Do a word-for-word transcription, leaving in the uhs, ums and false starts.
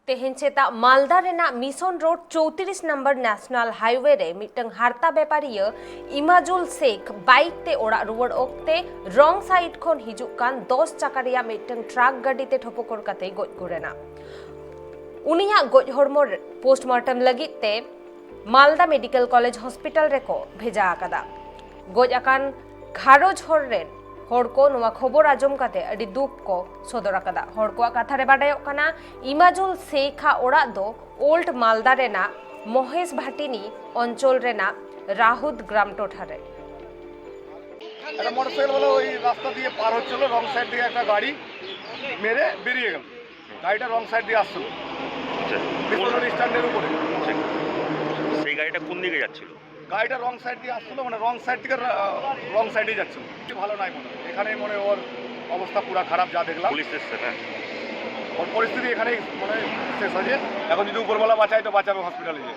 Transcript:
ᱛᱮᱦᱮᱧ ᱥᱮᱛᱟᱜ ᱢᱟᱞᱫᱟ ᱨᱮᱱᱟᱜ mission road ᱪᱳᱛᱨᱤᱥ number national highway ᱨᱮ ᱢᱤᱫᱴᱟᱝ ᱦᱟᱨᱛᱟ ᱵᱮᱯᱟᱨᱤᱭᱟᱹ ᱤᱢᱟᱡᱩᱞ ᱥᱮᱠᱷ ᱵᱟᱭᱤᱠ ᱛᱮ ᱚᱲᱟᱜ ᱨᱩᱣᱟᱹᱲ ᱚᱠᱛᱮ ᱨᱚᱝ ᱥᱟᱭᱤᱰ ᱠᱷᱚᱱ ᱦᱤᱡᱩᱜ ᱠᱟᱱ ᱫᱚᱥ ᱪᱟᱠᱟ ᱨᱮᱭᱟᱜ ᱢᱤᱫᱴᱟᱝ ᱴᱨᱟᱠ ᱜᱟᱹᱰᱤ ᱛᱮ ᱴᱷᱚᱯᱚᱠᱚᱨ ᱠᱟᱛᱮ ᱜᱚᱡ ᱜᱩᱨ ᱮᱱᱟ᱾ ᱩᱱᱤᱭᱟᱜ ᱜᱚᱡ ᱦᱚᱲᱢᱚ ᱯᱳᱥᱴᱢᱚᱨᱴᱮᱢ ᱞᱟᱹᱜᱤᱫ ᱛᱮ ᱢᱟᱞᱫᱟ ᱢᱮᱰᱤᱠᱮᱞ ᱠᱚᱞᱮᱡᱽ ᱦᱚᱥᱯᱤᱴᱟᱞ ᱨᱮᱠᱚ ᱵᱷᱮᱡᱟ ᱟᱠᱟᱫᱟ᱾ ᱜᱚᱡ ᱟᱠᱟᱱ ᱜᱷᱟᱨᱚᱸᱡᱽ ᱦᱚᱲ ᱨᱮᱱ ᱦᱚᱲ ᱠᱚ ᱱᱚᱣᱟ ᱠᱷᱚᱵᱚᱨ ᱟᱸᱡᱚᱢ ᱠᱟᱛᱮ ᱟᱹᱰᱤ ᱫᱩᱠ ᱠᱚ ᱥᱚᱫᱚᱨ ᱟᱠᱟᱫᱟ᱾ ᱦᱚᱲ ᱠᱚᱣᱟᱜ ᱠᱟᱛᱷᱟ ᱨᱮ ᱵᱟᱰᱟᱭᱚᱜ ᱠᱟᱱᱟ, ᱤᱢᱟᱡᱩᱞ ᱥᱮᱠᱷ ᱟᱜ ᱚᱲᱟᱜ ᱫᱚ ᱳᱞᱰ ᱢᱟᱞᱫᱟ ᱨᱮᱱᱟᱜ ᱢᱚᱦᱮᱥ ᱵᱷᱟᱴᱤᱱᱤ ᱚᱧᱪᱚᱞ ᱨᱮᱱᱟᱜ ᱨᱟᱦᱩᱫ ᱜᱨᱟᱢ ᱴᱚᱴᱷᱟ ᱨᱮ᱾ একটা মোটরসাইকেল বলে ওই রাস্তা দিয়ে পার হচ্ছিল, রং সাইড দিয়ে একটা গাড়ি মেরে বেরিয়ে গেল। গাড়িটা রং সাইড দিয়ে আসছিল আচ্ছা। মিশন রোড স্ট্যান্ডের উপরে। আচ্ছা। সেই গাড়িটা কোন দিকে যাচ্ছিল? গাড়িটা রং সাইড দিয়ে আসছিল, মানে রং সাইড থেকে রং সাইডেই যাচ্ছিল। কিছু ভালো নাই মনে হয়, এখানেই মনে হয় ওর অবস্থা পুরো খারাপ যা দেখলাম। পুলিশ এসছে না? ওর পরিস্থিতি এখানেই মানে শেষ হয়েছে। এখন যদি উপরওয়ালা বাঁচায় তো বাঁচাবে হসপিটালে গিয়ে।